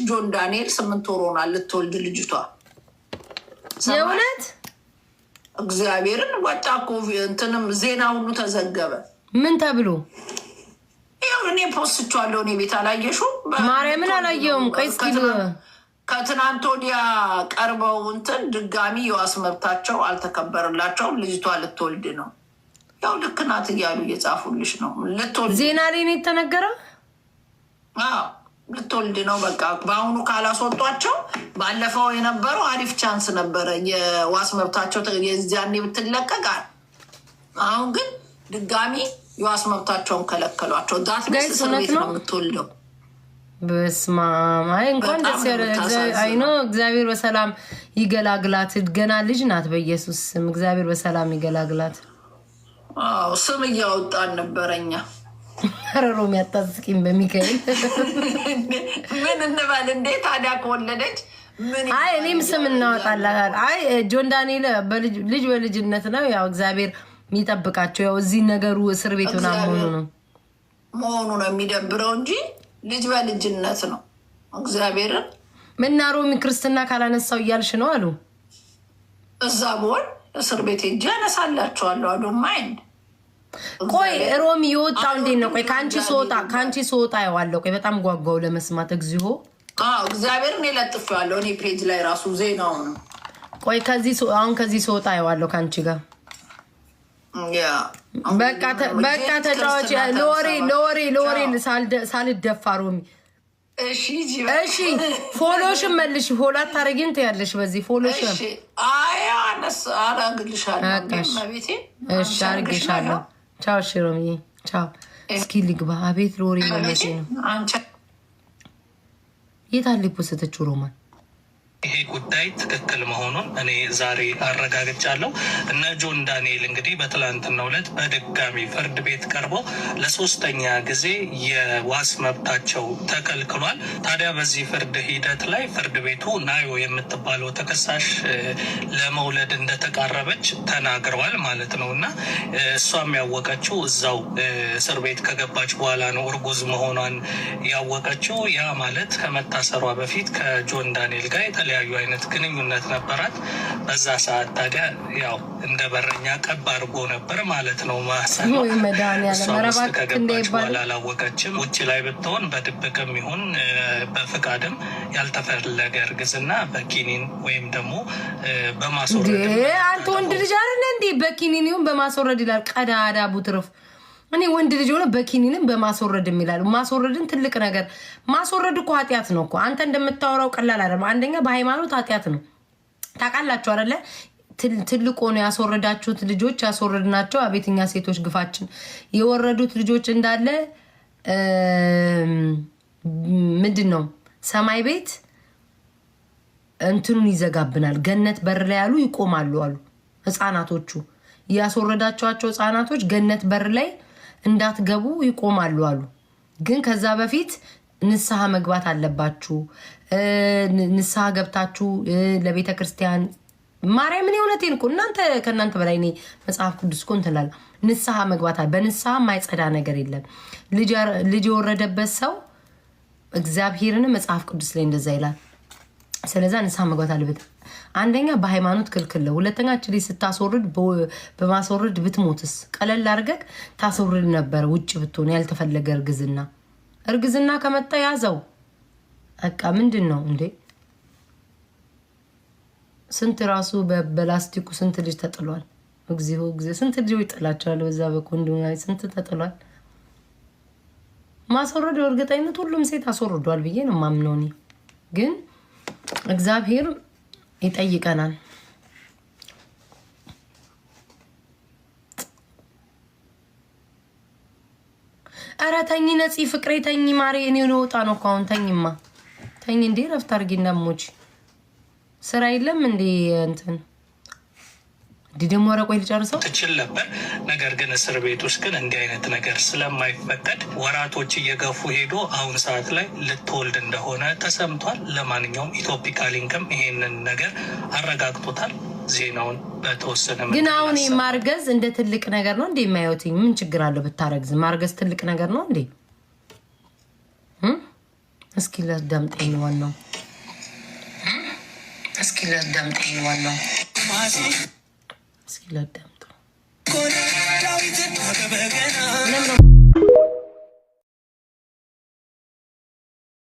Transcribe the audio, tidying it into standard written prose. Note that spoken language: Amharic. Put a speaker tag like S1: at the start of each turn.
S1: ጆን ዳንኤል 8 ወር ሆኗል ልትወልድ ልጅቷ።
S2: የእውነት?
S1: እግዚአብሔርን ወጣ እኮ፣ እንትንም ዜና ሁሉ ተዘገበ።
S2: ምን ተብሎ?
S1: ይኸው እኔ ፖስቼዋለሁ። እኔ ቤት አላየሽውም?
S2: ማርያምን አላየውም። ቆይ እስኪ
S1: ከትናንት ወዲያ ቀርበው እንትን ድጋሚ የዋስ መብታቸው አልተከበረላቸውም። ልጅቷ ልትወልድ ነው። ያው ልክ ናት እያሉ እየጻፉልሽ ነው። ልትወልድ
S2: ዜና ላይ ነው የተነገረው።
S1: አዎ፣ ልትወልድ ነው። በቃ በአሁኑ ካላስወጧቸው፣ ባለፈው የነበረው አሪፍ chance ነበረ። የዋስ መብታቸው የዚያኔ ብትለቀቃል። አሁን ግን ድጋሚ የዋስ መብታቸውን ከለከሏቸው። That
S2: guys
S1: እስር
S2: እውነት
S1: ቤት
S2: ነው?
S1: ነው የምትወልደው።
S2: በስመ አብ። አይ እንኳን
S1: በጣም
S2: ደስ
S1: ነው
S2: ያለ።
S1: የምታሳዝነው።
S2: I know፣ እግዚአብሔር በሰላም ይገላግላት። ገና ልጅ ናት። በኢየሱስ ስም እግዚአብሔር በሰላም ይገላግላት።
S1: አዎ፣ ስም እያወጣን ነበረ እኛ።
S2: ኧረ ሮሚ አታስቂኝ በሚካኤል።
S1: ምን እንበል እንዴ ታዲያ ከወለደች ምን
S2: አይ
S1: ይባል?
S2: እኔም ስም እናወጣላታል። አይ ጆን ዳንኤል ልጅ በልጅነት ነው። ያው እግዚአብሔር የሚጠብቃቸው ያው እዚህ ነገሩ እስር ቤት ምናምን መሆኑ ነው።
S1: መሆኑ ነው የሚደብረው እንጂ ልጅ በልጅነት ነው። እግዚአብሔርን
S2: እና ሮሚ ክርስትና ካላነሳው እያልሽ ነው አሉ።
S1: እዛ ብሆን እስር ቤት ሄጄ ያነሳላቸዋለሁ። I don't mind።
S2: ቆይ ሮሚ የወጣው እንዴት ነው? ቆይ ከአንቺ ስወጣ አየዋለሁ። ቆይ በጣም ጓጓው ለመስማት፣ እግዚኦ።
S1: እግዚአብሔርን የለጥፌዋለሁ እኔ page ላይ ራሱ ዜናው ነው።
S2: ቆይ አሁን ከዚህ ስወጣ አየዋለሁ ከአንቺ ጋር። በቃ በቃ ተጫዋች፣ ለወሬ ለወሬ ለወሬ ሳልደፋ ሮሚ።
S1: እሺ።
S2: እሺ፣ follow ሽን መልሽ። Follow አታረጊም ትያለሽ። በዚህ follow ሽን
S1: እሺ፣ አይ አነስ አረግልሻለሁ።
S2: በቃ እሺ።
S1: እመቤቴ።
S2: እሺ፣ አርጌሻለሁ። ቻው። እሺ ሮሚዬ ቻው። እስኪ ልግባ። አቤት ሎሪ መመቼ ነው።
S1: አንቺ
S2: የት አለ የፖሰተችው ሮማን?
S3: ይሄ ጉዳይ ትክክል መሆኑን እኔ ዛሬ አረጋግጫለሁ። እነ ጆን ዳንኤል እንግዲህ በትላንትናው ዕለት በድጋሚ ፍርድ ቤት ቀርበው ለሶስተኛ ጊዜ የዋስ መብታቸው ተከልክሏል። ታዲያ በዚህ ፍርድ ሂደት ላይ ፍርድ ቤቱ ናዮ የምትባለው ተከሳሽ ለመውለድ እንደተቃረበች ተናግረዋል ማለት ነው። እና እሷም ያወቀችው እዛው እስር ቤት ከገባች በኋላ ነው እርጉዝ መሆኗን ያወቀችው። ያ ማለት ከመታሰሯ በፊት ከጆን ዳንኤል ጋር የተለያዩ አይነት ግንኙነት ነበራት። በዛ ሰዓት ታዲያ ያው እንደ በረኛ ቀብ አድርጎ ነበር ማለት ነው። ማሰሯ
S2: ወይ መድኃኒዓለም!
S3: እሷ
S2: ኧረ
S3: ውስጥ
S2: እባክህ
S3: ከገባች
S2: እንዳይባል።
S3: በኋላ አላወቀችም። ውጭ ላይ ብትሆን በድብቅም ይሁን በፍቃድም ያልተፈለገ እርግዝና በኪኒን ወይም ደግሞ በማስወረድ
S2: እንዴ አንተ ወንድ ልጅ አይደለ እንዴ? በኪኒን ይሁን በማስወረድ ይላል። ቀዳዳ ቡትርፍ። እኔ ወንድ ልጅ ሆነ በኪኒንም በማስወረድ ይላል። ማስወረድን ትልቅ ነገር፣ ማስወረድ እኮ ኃጢአት ነው እኮ። አንተ እንደምታወራው ቀላል አይደለም። አንደኛ በሃይማኖት ኃጢአት ነው። ታውቃላችሁ አይደለ? ትልቅ ሆኖ ያስወረዳችሁት ልጆች፣ ያስወረድናቸው፣ አቤትኛ ሴቶች ግፋችን፣ የወረዱት ልጆች እንዳለ ምንድን ነው ሰማይ ቤት እንትኑን ይዘጋብናል። ገነት በር ላይ ያሉ ይቆማሉ አሉ። ህፃናቶቹ፣ ያስወረዳቸዋቸው ህፃናቶች ገነት በር ላይ እንዳትገቡ ይቆማሉ አሉ። ግን ከዛ በፊት ንስሐ መግባት አለባችሁ። ንስሐ ገብታችሁ ለቤተ ክርስቲያን፣ ማርያምን የእውነቴን እኮ እናንተ ከእናንተ በላይ እኔ መጽሐፍ ቅዱስ እኮ እንትን እላለሁ። ንስሐ መግባት አለ። በንስሐ የማይጸዳ ነገር የለም። ልጅ የወረደበት ሰው እግዚአብሔርን መጽሐፍ ቅዱስ ላይ እንደዛ ይላል። ስለዛ ንስሐ መግባት አለበት። አንደኛ በሃይማኖት ክልክል ነው። ሁለተኛ ችሊ ስታስወርድ በማስወረድ ብትሞትስ? ቀለል አድርገህ ታስወርድ ነበር። ውጭ ብትሆን ያልተፈለገ እርግዝና ከመጣ ያዘው። በቃ ምንድን ነው እንዴ? ስንት ራሱ በላስቲኩ ስንት ልጅ ተጥሏል። እግዚኦ እግዚኦ! ስንት ልጅ ይጥላቸዋል። በዛ በኮንዶም ስንት ተጥሏል። ማስወረድ እርግጠኝነት ሁሉም ሴት አስወርዷል ብዬ ነው የማምነው እኔ። ግን እግዚአብሔር ይጠይቀናል። ኧረ ተኝ ነፂ ፍቅሬ ተኝ ማሬ። እኔ ልወጣ ነው እኮ አሁን። ተኝማ ተኝ እንዴ፣ ረፍት አድርጊ። እንዳሞች ስራ የለም እንዴ? እንትን እንዲህ ደግሞ ኧረ ቆይ ልጨርሰው።
S3: ትችል ነበር። ነገር ግን እስር ቤት ውስጥ ግን እንዲህ አይነት ነገር ስለማይፈቀድ ወራቶች እየገፉ ሄዶ አሁን ሰዓት ላይ ልትወልድ እንደሆነ ተሰምቷል። ለማንኛውም ኢትዮፒካ ሊንክም ይሄንን ነገር አረጋግጦታል። ዜናውን በተወሰነ
S2: ግን
S3: መንገድ
S2: አሁን
S3: ላሰማ።
S2: ማርገዝ እንደ ትልቅ ነገር ነው እንዴ የማየትኝ? ምን ችግር አለው ብታረግዝ? ማርገዝ ትልቅ ነገር ነው እንዴ? እስኪ ላዳምጠኝ ዋናው፣ እስኪ ላዳምጠኝ ዋናው፣ እስኪ ላዳምጠው።